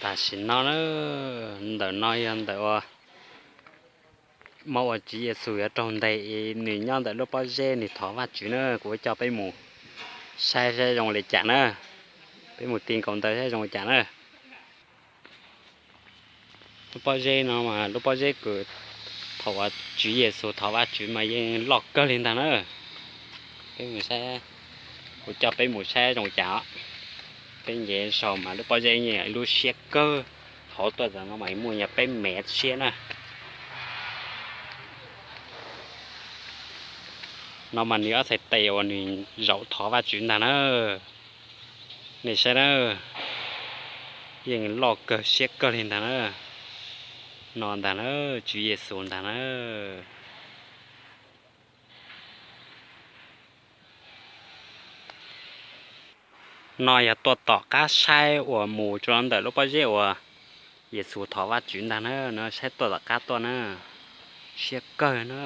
Tam sim no na, ntawm no yog ntawm uas, muab ua Tswv Yexus yuav raug ntes es nws nyob ntawm lub pob zeb nws thov Vajtswv na. Kuv coj peb mus saib saib zoo li cas na. Peb mus ti nkaus ntawd saib zoo li cas na. Lub pob zeb no mas lub pob zeb kws thaum uas Tswv Yexus thov Vajtswv mas yeej loj kawg li ntag na. Peb mus saib, kuv coj peb mus saib zoo cas os. Peb nce saum mas lub pob zeb yeej ib lub siab kawg, hauv tuaj ntawm no mas muaj yog peb mev siab na. No mas nws ob txhais tes uas nws zaum thov Vajtswv ntag na. Nej saib na, yeej loj kawg siab kawg li ntag na. No ntag na, Tswv Yexus ntag na. No yog tuaj tom qab saib uas mus rau ntawm lub pob zeb uas Yexus thov Vajtswv ntag na, no saib tuaj tom qab tuaj na, siab kawg na.